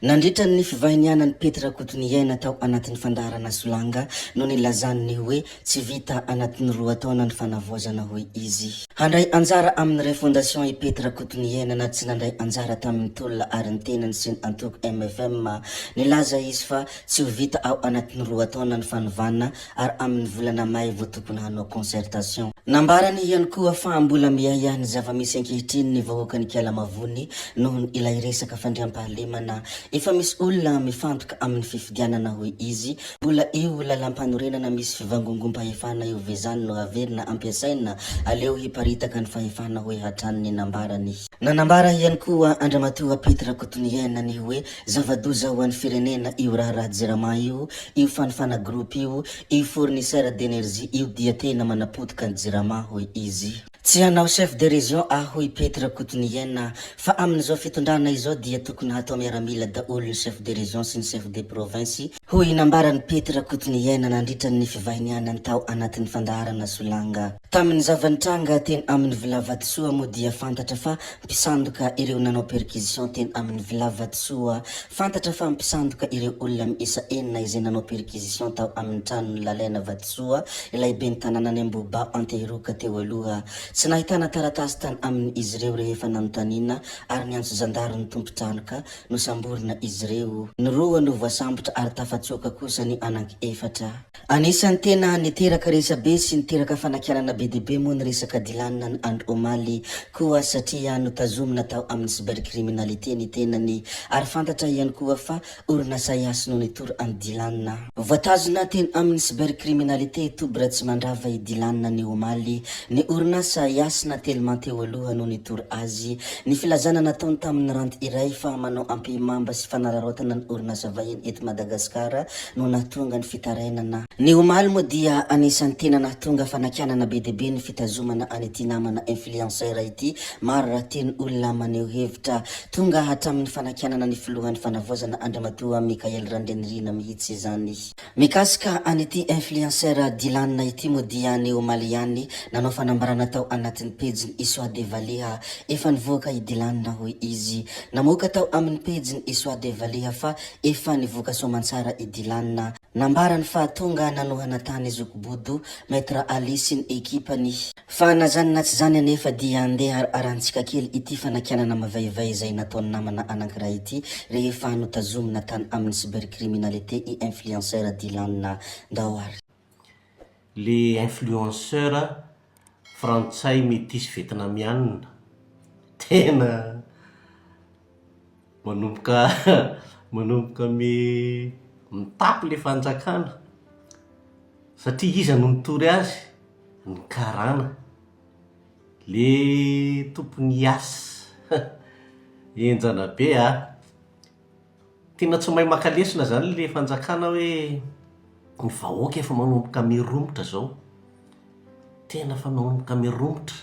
Nandritra ny fivahinianan'i Pety Rakotoniaina tao anatin'ny fandaharana Solanga no nilazany ny hoe tsy vita anatin'ny roa taona ny fanavaozana hoy izy. Handray anjara amin'ny refondation i Pety Rakotoniaina na tsy nandray anjara tamin'ny tolona ary ny tenany sy ny antoko mfm. Nilaza izy fa tsy ho vita ao anatin'ny roa taona ny fanovana ary amin'ny volana may vao tokony hanao concertation. Nambarany ihany koa fa mbola miahiahy ny zava-misy ankehitriny ny vahoakan'i Ikalamavony noho ilay resaka fandriampahalemana. Efa misy olona mifantoka amin'ny fifidianana hoy izy. Mbola io lalàmpanorenana misy fivangongom-pahefana io ve zany no haverina ampiasaina? Aleo hiparitaka ny fahefana hoy hatrany ny nambarany. Nanambara ihany koa Andriamatoa Pety Rakotoniaina ny hoe zava-doza ho an'ny firenena io raharaha Jirama io, io fanofana groupe io, io fournisseur d'energie io dia tena manapotika ny Jirama hoy izy. Tsy hanao chef de région aho hoy Pety Rakotoniaina fa amin'izao fitondrana izao dia tokony hatao miaramila daholo ny chef de région sy ny chef de province hoy nambaran'i Pety Rakotoniaina nandritra ny fivahinianany tao anatin'ny fandaharana Solanga. Tamin'ny zava-nitranga teny amin'ny Villa Vatosoa moa dia fantatra fa mpisandoka ireo nanao perquisition teny amin'ny Villa Vatosoa. Fantatra fa mpisandoka ireo olona miisa enina izay nanao perquisition tao amin'ny tranon'i Lalaina Vatosoa, ilay ben'ny tanànan'i Ambohibao Antehiroka teo aloha. Tsy nahitana taratasy tany amin'izy ireo rehefa nanontaniana ary niantso zandary ny tompon-trano ka nosamborina izy ireo. Ny roa no voasambotra ary tafatsoaka kosa ny anankiefatra. Anisan'ny tena niteraka resabe sy niteraka fanakianana be dia be moa ny resaka Dylan ny andro omaly koa satria notazomina tao amin'ny cybercriminalité ny tenany ary fantatra ihany koa fa orinasa Yas no nitory an'i Dylan. Voatazona teny amin'ny cybercriminalité Toby Ratsimandrava i Dylan ny omaly. Ny orinasa Yas na Telma teo aloha no nitory azy. Ny filazana nataony tamin'ny ranty iray fa manao ampihimamba sy fanararaotana ny orinasa vahiny eto Madagasikara no nahatonga ny fitarainana. Ny omaly moa dia anisan'ny tena nahatonga fanakianana be dia be ny fitazomana an'ity namana influenceur ity, maro rahateo ny olona maneho hevitra. Tonga hatramin'ny fanakianana ny filohan'ny fanavaozana Andriamatoa Mickaël Randrianirina mihitsy izany. Mikasika an'ity influenceur Dylan ity moa dia ny omaly ihany nanao fanambarana tao anatin'ny pejiny i Soa de Valiha. Efa nivoaka i Dylan hoy izy. Namoaka tao amin'ny pejiny i Soa de Valiha fa Efa nivoaka soamantsara i Dylan. Nambarany fa tonga nanohana tany Zokibodo, Maître Ali sy ny ekipany. Fa na zany na tsy zany anefa dia andeha arahantsika kely ity fanakianana mavaivay izay nataon'ny namana anankiray ity rehefa notazomina tany amin'ny cybercriminalité i influenceur Dylan. Ndao ary. Le influenceur frantsay metisy vietnamiana tena Manomboka manomboka mi mitapy le fanjakana satria iza no nitory azy? Ny karana, le tompon'ny Yas, henjana be a! Tena tsy mahay maka lesona zany le fanjakana hoe ny vahoaka efa manomboka miromotra zao, tena efa manomboka miromotra.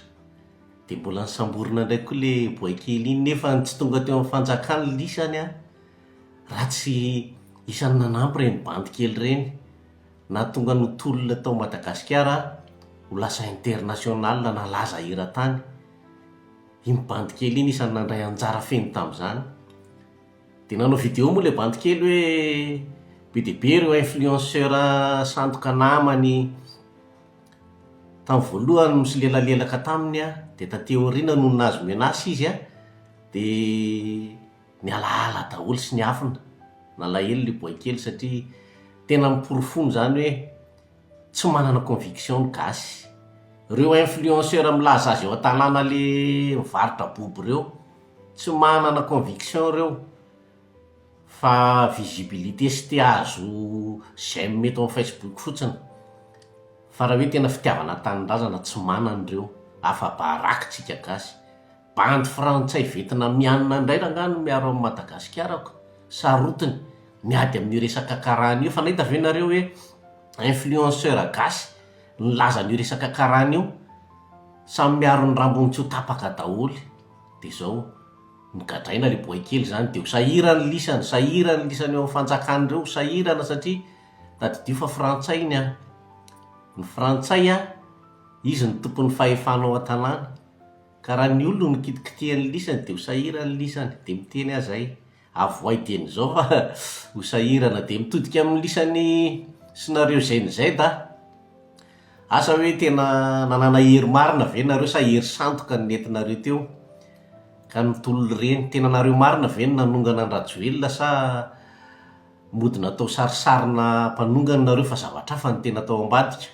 Dia mbola nosamborina indray koa le boay kely iny nefa tsy tonga teo amin'ny fanjakana lisany an, raha tsy isan'ny nanampy ireny bandy kely ireny, nahatonga ny tolona tao Madagasikara ho lasa international nalaza eran-tany, iny bandy kely iny isan'ny nandray anjara feno tamin'izany. Dia nanao vidéo moa ilay bandy kely hoe be dia be ireo influenceur sandoka namany, Tamin'ny voalohany misolelalelaka taminy aho, dia taty aoriana nony nahazo menace izy dia nialaala daholo sy niafina. Nalahelo ilay boay kely satria tena noporofoiny izany hoe tsy manana conviction ny gasy. Ireo influenceur milaza azy eo an-tanàna le mivarotra bobo ireo, tsy manana conviction ireo. Fa visibilité sy te hahazo j'aime eto amin'ny facebook fotsiny. Fa raha hoe tena fitiavana tanindrazana tsy manana ireo. Afa-baraka tsika gasy. Bandy frantsay vietnamiana indray rangaha no miaro an'i Madagasikara ko. Sarotiny. Miady amin'io resaka karana io. Fa nahita ve nareo hoe influenceur gasy nilaza an'io resaka karana io? Samy miaro ny rambony tsy ho tapaka daholo. Dia izao. Nogadraina le boay kely zany de ho sahirana lisany, sahirana lisany eo am fanjakana ireo, ho sahirana satria tadidio fa frantsay iny an, ny frantsay an izy no tompon'ny fahefana ao an-tanàna, ka raha ny olona no kitikitihan'ny lisany de ho sahirana lisany, de miteny aho zay. Avoay dieny izao fa ho sahirana. Dia mitodika amin'ny lisany sy nareo izay ny Z a! Asa hoe tena nanana hery marina ve nareo sa hery sandoka no nentinareo teo ka nitolona ireny? Tena nareo marina ve no nanongana an-dRajoelina sa mody natao sarisarina mpanongana nareo fa zavatra hafa no tena tao ambadika?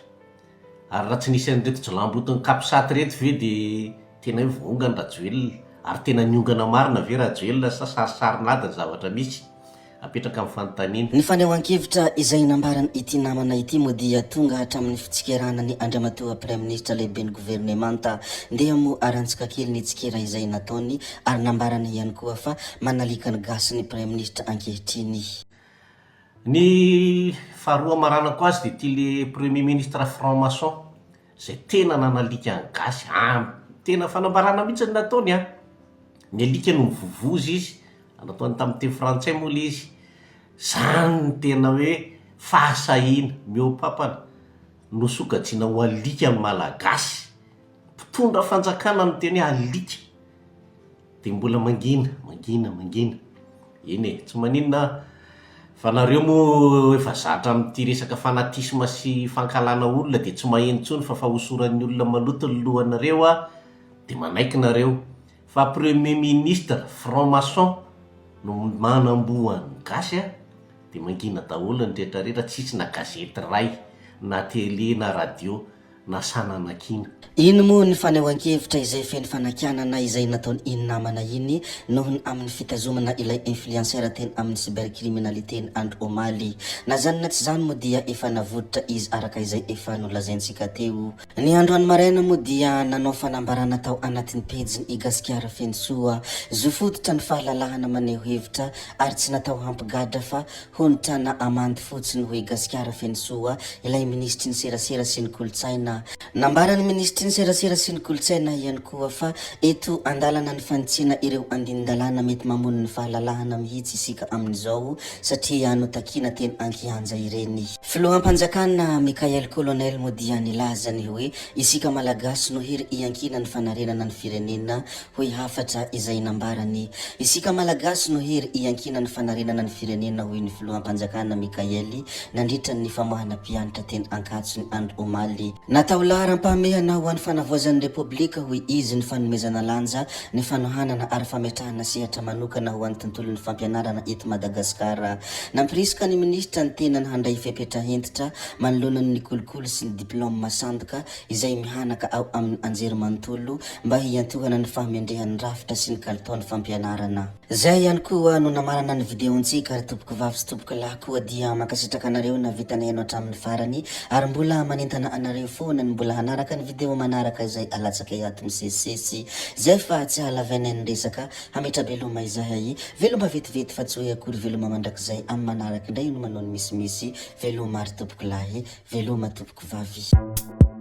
Ary raha tsy nisy an'ireto jiolahimboton'ny capsat ireto ve dia tena hoe voaongana Rajoelina? Ary tena niongana marina ve Rajoelina sa sarisarin'ady ny zavatra misy? Apetraka ny fanontaniana. Ny fanehoan-kevitra izay nambaran' ity namana ity moa dia tonga hatramin'ny fitsikerana ny Andriamatoa Praiminisitra Lehiben'ny Governemanta. Ndeha moa arantsika kely ny tsikera izay nataony ary nambarany ihany koa fa manaliaka ny gasy ny Praiminisitra ankehitriny. Ny faharoa hamaranako azy dia ity le Premier Ministre franc maçon izay tena nanalika ny gasy an! Tena fanambarana mihitsy no nataony an! Ny alika no mivovoza izy, nataony tamin'ny teny frantsay moa le izy, zany no tena hoe fahasahiana mihoa-pampana, nosokajiana ho alika ny Malagasy, mpitondra fanjakana no miteny hoe alika. Dia mbola mangina, mangina, mangina. Eny e, tsy maninona an! Fa nareo moa efa zatra amin'ity resaka fanatisme sy fankahalana olona dia tsy maheno intsony fa fahosoran'ny olona maloto ny lohanareo an, dia manaiky nareo. Fa premier ministre franc maçon no manamboa ny gasy an, dia mangina daholo ny retraretra, tsisy na gazety iray, na télé na radio. Nasana nakiana. Iny moa ny fanehoan-kevitra izay feno fanakianana izay nataon'iny namana iny noho ny amin'ny fitazomana ilay influenceur teny amin'ny cybercriminalité ny andro omaly. Na zany na tsy zany moa dia efa navototra izy araka izay efa nolazaintsika teo. Ny androany maraina moa dia nanao fanambarana tao anatin'ny pejiny i Gasikara Fenosoa. Zo fototra ny fahalalahana maneho hevitra ary tsy natao hampigadra fa Hontrana amandy fotsiny hoy Gasikara Fenosoa, ilay minisitry ny serasera sy ny kolontsaina. Nambaran'ny minisitry ny serasera sy ny kolontsaina ihany koa fa eto andalana ny fanitsiana ireo andinin-dalàna mety mamono ny fahalalahana mihitsy isika amin'izao satria notakiana teny ankianja ireny. Filoham-panjakana Mickaël Colonel moa dia nilaza ny hoe isika Malagasy no hery iankinan'ny fanarenana ny firenena hoy hafatra izay nambarany. Isika Malagasy no hery iankinan'ny fanarenana ny firenena hoy ny filoham-panjakana Mickaël nandritra ny famoahana mpianatra teny Ankatso ny andro omaly. Natao laharam-pahamehana ho an'ny fanavaozan'ny Repoblika hoy izy ny fanomezana lanja ny fanohanana ary fametrahana sehatra manokana ho an'ny tontolon'ny fampianarana eto Madagasikara. Nampirisika ny minisitra ny tenany handray fepetra hentitra manoloana ny kolikoly sy ny diplaoma sandoka izay mihanaka ao amin'ny anjerimanontolo mba hiantohana ny fahamendrehan'ny rafitra sy ny kalitaon'ny fampianarana. Zay ihany koa no namarana ny video-ntsika ry tompoko vavy sy tompoko lahy koa dia mankasitraka anareo nahavita nihaino hatramin'ny farany ary mbola manentana anareo foana ny mbola hanaraka ny video manaraka izay alatsakay ato misesisesy zay fa tsy hahalavainay ny resaka hametra-beloma izahay veloma vetivety fa tsy hoe akory veloma mandrakizay amin'ny manaraka indray no manao ny misimisy veloma ry tompoko lahy veloma tompoko vavy.